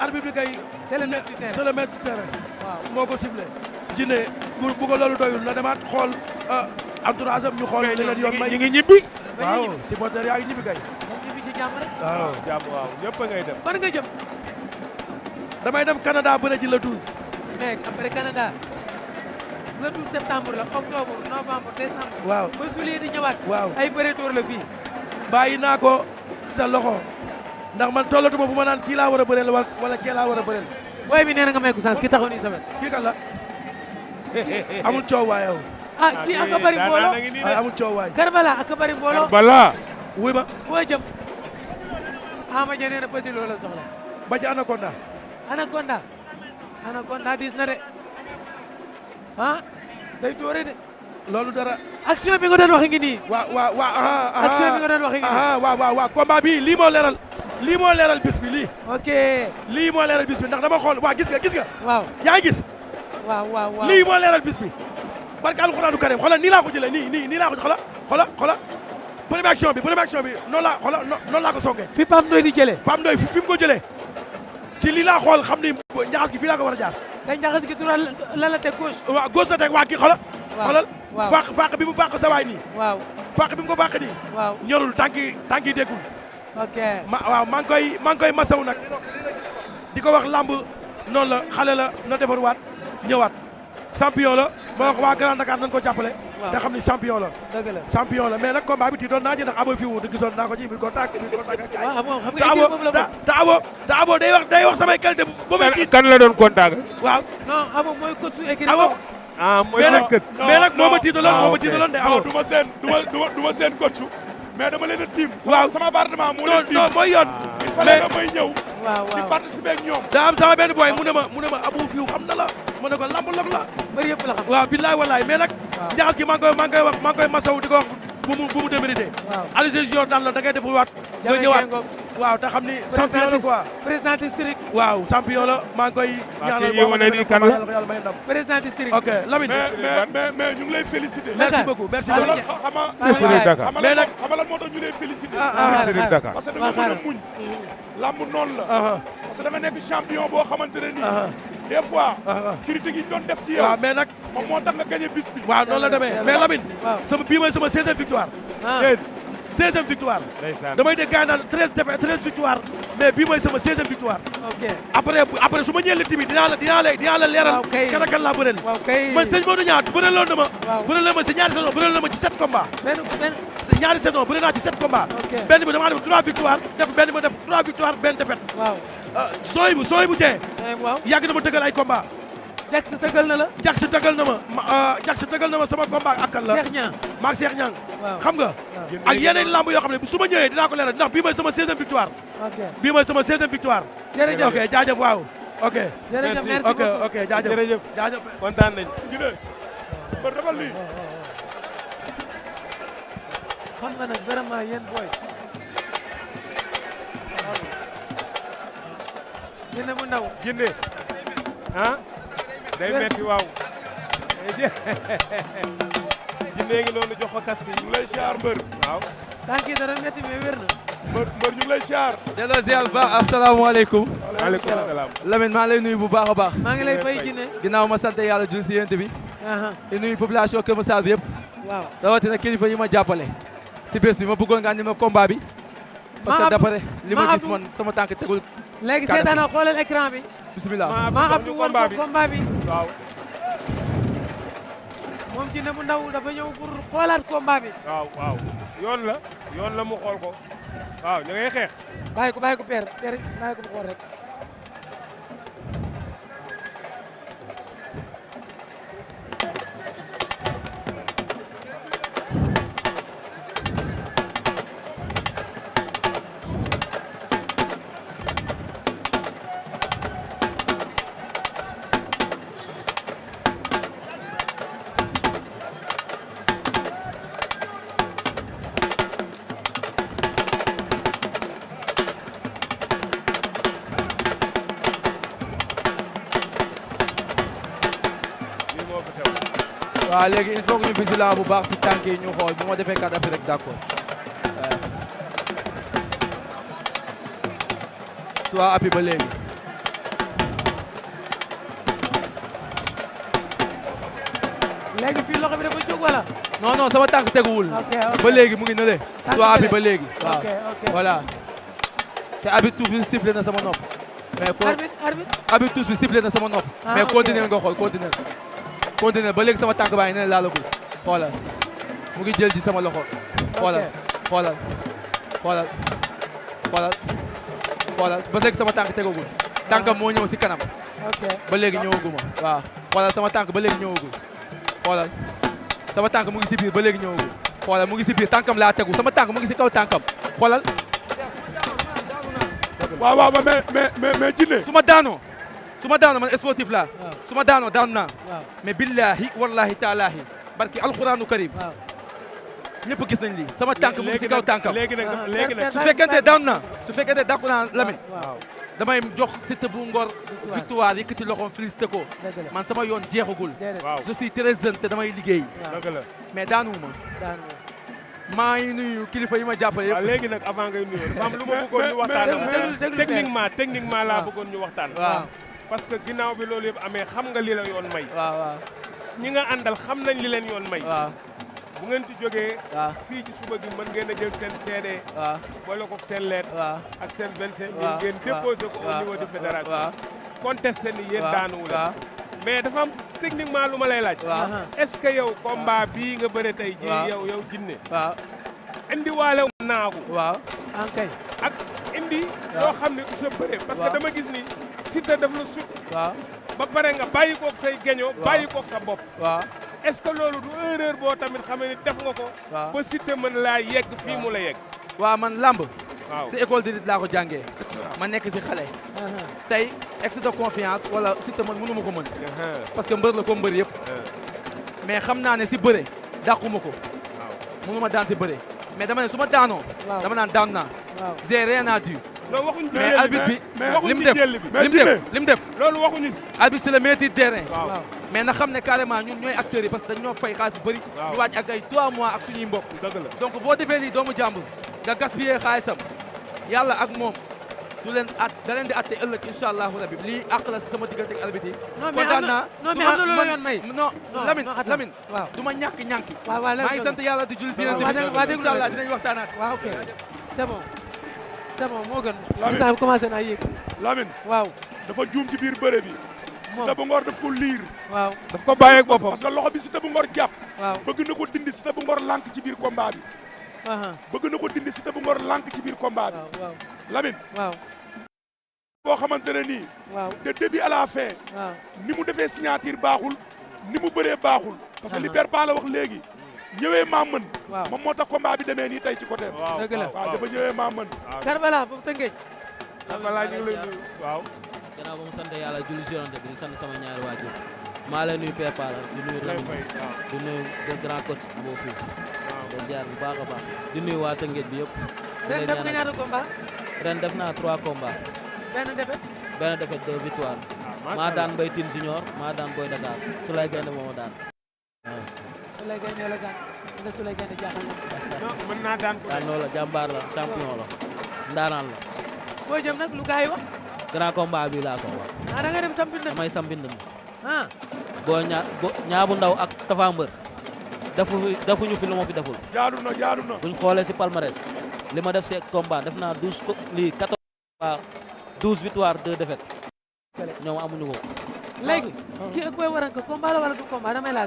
arbitre bi kay. c'est le maître du terrain c'est le maître du terrain. waaw moo ko sifflé. Jinne bu ko loolu doyul na demaat xool entourage am ñu xool li leen yoon may. ñu ngi ñibbi. waaw supporter yaa ngi ñibbi kay. moom ñibbi ci jàmm rek. waaw jàmm waaw ñëpp a ngay dem. fan nga jëm. damay dem Canada bëre ji le 12. mais après Canada le 12 septembre la octobre novembre décembre. waaw ba juillet di ñëwaat. waaw ay bëre door la fii. bàyyi naa ko sa loxo ndax man tollatuma bu ma naan kii laa war a bëreel wala kii laa war a bëreel. booy bi nee na nga may ko sens ki taxaw nii sa wet. kii kan la amul coow waay yow. ah kii ak a bëri mbooloo. ay amul coow waay. Karbala ak a bëri mbooloo. Karbala. wuy ma foo jëm. Ama Dia nee na petit loola soxla. ba ci Anaconda. Anaconda. Anaconda diis na de. ah day doore de. loolu dara. action bi nga doon waxee ngi nii. waa action bi nga doon waxee ngi nii. waaw combat bi lii moo leeral bis bi lii. ok. lii moo leeral bis bi ndax dama xool waa gis nga. waaw yaa ngi gis. waaw. lii moo leeral bis bi. barke alxuraanu karim xoolal nii laa ko jëlee nii laa ko xoolal première action bi noonu laa ko songee. fi Pape Ndoye di jëlee. Pape Ndoye fi mu ko jëlee ci lii laa xool xam ni njaxas gi fii laa ko war a jaar. te njaxas gi droit la la teg gauche. waaw gauche la teg waa kii xoolal. waaw fàq bi mu fàq sa waay nii. waaw fàq bi mu ko fàq nii. waaw ñorul tànk yi déggul. ok waaw maa ngi koy masaw nag di ko wax lamb noonu la xale la na defarwaat ñëwaat champion la moo wax waa Grand Dakar nañ ko jàppale. waaw nga xam ni champion la. dëgg la champion la mais nag combat bi tiitoon naa ci ndax abo fi mu gisoon naa ko ci bi contact ak waaw moom xam nga équipe boobu la moom. te abo day wax samay qualité ba may tiit. kan la doon contact. waaw non abo mooy coach su équipe abo. mooy kët. mais nag moo ma tiitaloon de abo. du ma seen coach mais dama leen a tiim. waaw sama appartement moo leen tiim. non mooy yoon. il fallait que may ñëw. waaw di participer ak ñoom. daa am sama benn boy mu ne ma abu fiw xam na la ma ne ko lamb lok la. bëri yëpp la xam. waaw billaay wallaay mais nag. waaw njaxas gi maa ngi koy masaw di ko wax bu mu démérité. waaw Aliou Junior daan la da ngay defarwaat. nga ñëwaat waaw te xam ni champion la quoi. président historique. waaw champion la maa ngi koy. ñaanal kii wane ni kan la yàlla may ndam. président historique. ok Lamine. mais ñu ngi lay féliciter. merci beaucoup merci Aliou beaucoup. Ndiaye. mais nag xam nga moo tax ñu lay féliciter. Dakar. parce que da nga mën a muñ. lamb noonu la. parce que da nga nekk champion boo xamante ne nii. des fois. critique yi ñu doon def ci yow. waaw mais nag. moom moo tax nga gagné bis bi. waaw noonu la demee mais Lamine. waaw bii mooy sama 16e victoire. 16e victoire. damay dégg gars yi naan 13 victoire mais bii mooy sama 16e victoire. ok après su ma ñëwee tamit dinaa la leeral. waaw kay kan ak kan laa bëreel. waaw kay man sëñ Maodo ñaar bëreeloon na ma. waaw bëreeloon ma si ñaari saison bëreeloon na ma ci 7 combats. benn si ñaari saison bëre naa ci 7 combats. ok benn bi damaa def 3 victoire benn bi def 3 victoire benn défaite. waaw. sooy bu Dieng. waaw yàgg na ma tëggal ay combats. Jax tëggal na la. Jax tëggal na ma sama combat ak kan la. Cheikh Niang. maak Cheikh Niang. waaw xam nga. ak yeneen lamb yoo xam ne su ma ñëwee dinaa ko leeral ndax bii mooy sama 16e victoire. ok bii mooy sama 16e victoire. jërëjëf ok jaajëf waaw. ok jërëjëf merci ok beaucoup. ok jaajëf jërëjëf jaajëf. kontaan nañ. Jide ba defal lii. xam nga nag vraiment yéen booy. Jinne bu ndaw. Jinne day metti waaw. Jinne ngi noonu jox ko casque yi. ñu ngi lay siyaar mbër. waaw. tànk yi dana metti mais wér na. mbër ñu ngi lay siyaar. delloo ziar ba asalaamaaleykum. waaleykum salaam. Lamine maa lay nuyu bu baax a baax. maa ngi lay fay Jinne. ginnaaw ma sant yàlla jul si yéent bi. di nuyu population Kër Massar bi yëpp. waaw rawatina kilifa yi ma jàppale. si bés bi ma bëggoon nga andil ma combat bi. parce que d'après li ma gis man sama tànk tegul. léegi seetaana xoolal écran bi. bisimilah. maa Abdou won ko combat bi. waaw. moom Jinne bu ndaw dafa ñëw pour xoolaat combat bi. waaw yoon la mu xool ko. waaw ñu ngay xeex. bàyyi ko père bàyyi ko mu xool rek. waaw léegi il faut que ñu vigilant bu baax si tànk yi ñu xool bu ma defee 4 appuis rek d'accord. 3 appuis ba léegi. léegi fii loxo bi dafa jóg wala. non non sama tànk teguwul. ok ba léegi mu ngi nële. Tànk toit bi bi ba léegi. waaw ok. voilà. te arbitre tuus bi sifflé na sama nopp. mais ko arbitre tuus bi sifflé na sama nopp. mais ok. continuer nga xool continuer ba léegi sama tànk baa ngi ne laalagul. xoolal mu ngi jël ji sama loxo. xoolal ba léegi sama tànk tegagul. tànkam moo ñëw si kanam. ba léegi ñëwaguma. waaw xoolal sama tànk ba léegi ñëwagul. xoolal sama tànk mu ngi si biir ba léegi ñëwagul. xoolal mu ngi si biir tànkam laa tegu sama tànk mu ngi si kaw tànkam xoolal. waaw mais Jinne. su ma daanoo man sportif laa. su ma daanoo daanu naa. mais billahi wallahi taalaahi barki alquranu karim. ñëpp gis nañ lii sama tànk mu ngi si kaw tànkam. léegi nag su fekkente daanu naa su fekkente dàqu naa Lamine. damay jox Siteu bu Ngor victoire yëkkati loxoom félicité ko. man sama yoon jeexagul. je suis très jeune te damay liggéey. mais daanuwuma. maa ngi nuyu kilifa yi ma jàppale yëpp. waaw léegi nag avant ngay nuyoo dafa am lu ma bëggoon ñu waxtaan. techniquement laa bëggoon ñu waxtaan. waaw parce que ginnaaw bi loolu yëpp amee xam nga li la yoon may. waaw ñi nga àndal xam nañ li leen yoon may. waaw bu ngeen ci jógee. waaw fii ci suba gi mën ngeen a jël seen CD. waaw boole ko seen lettre. waaw ak seen 25 waaw ngeen déposé ko au niveau de fédération. waaw contesté ni yéen daanuwu la. waaw mais dafa am techniquement lu ma lay laaj. waaw est-ce que yow combat bii nga bëre tey jii yow Jinne. waaw indi waale naagu. waaw ankay. ak indi. loo xam ne du sa bëre. parce que dama gis ni Siteu daf la sut. waaw ba pare nga bàyyi koog say geño. bàyyi koog sa bopp. waaw est-ce que loolu du erreur boo tamit xam ne def nga ko. waaw ba Siteu mën laa yegg fii mu la yegg. waaw man lamb. waaw si école de lutte laa ko jàngee. ma nekk si xale. tey excès de confiance wala Siteu man mënu ma ko mën. parce que mbër la ko mbër yëpp. mais xam naa ne si bëre dàquma ko. mënu ma daan si bëre. mais dama ne su ma daanoo. dama naan daan naa. j'ai rien à dire. non waxuñu ci mais arbitre bi lim def loolu waxuñu si. arbitre c'est le maître du terrain. waaw mais na xam ne carrément ñun ñooy acteurs yi parce que dañ ñoo fay xaalis bu bëri. ñu waaj ak ay 3 mois ak suñuy mbokk. dëgg la donc boo defee lii doomu jàmbur nga gaspiller xaalisam yàlla ak moom du leen da leen di atte ëllëg incha allahu rabi lii àq la si sama diggante ak arbitre yi. non mais am na lu la yoon may. non Lamine du ma ñànki. waaw maa ngi sant yàlla di julli si yéen incha allah dinañ waxtaanaat. waaw ok c'est bon moo gën. Lamine commencé naa yéeg. Lamine waaw dafa juum ci biir bëre bi. Siteu bu Ngor daf ko liir. waaw daf ko bàyyi ak boppam parce que loxo bi Siteu bu Ngor jàpp. waaw bëgg na ko dindi Siteu bu Ngor lànk ci biir combat bi. bëgg na ko dindi Siteu bu Ngor lànk ci biir combat bi. waaw Lamine. waaw. boo xamante ne nii. waaw de début à la fin. waaw ni mu defee signature baaxul ni mu bëree baaxul. parce que li Père Ba la wax léegi. ñëwee maa mën. waaw moom moo tax combat bi demee nii tey ci côté. dëgg la waaw dafa ñëwee maa mën. Karbala boobu Tëngéej. Karbala ñu ngi lay nuyu waaw. gannaaw ba mu sant yàlla julli si yonent bi di sant sama ñaari waajur maa lay nuyu Père Pala di nuyu Lamine di nuyu le grand coach Abo Fou de ziar bu baax a baax di nuyu waa Tëngéej bi yëpp. ren def nga ñaata combat. ren def naa 3 combats. benn défaite 2 victoires. maa daan Mbaye Tine Junior maa daan Boy Dakar Souley Gaynde moo ma daan waaw. Souley Gaynde la daan ne Souley Gaynde jaaxal na. mën naa daan ko. daan loo la jàmbaar la champion la ndaanaan la. foo jëm nag lu gars yi wax. grand combat bi laa soxla. da nga dem sampi ndënd. damay sampi ndënd. boo ñaabu ndaw ak Tafa Mbër defuñu fi lu ma fi deful. jaadu na. buñ xoolee si palmarès li ma def si combat def naa 14 combats 12 victoires 2 défaites ñoom amuñu ko. léegi kii ak Boy Waranka combat la wala du combat damay laaj.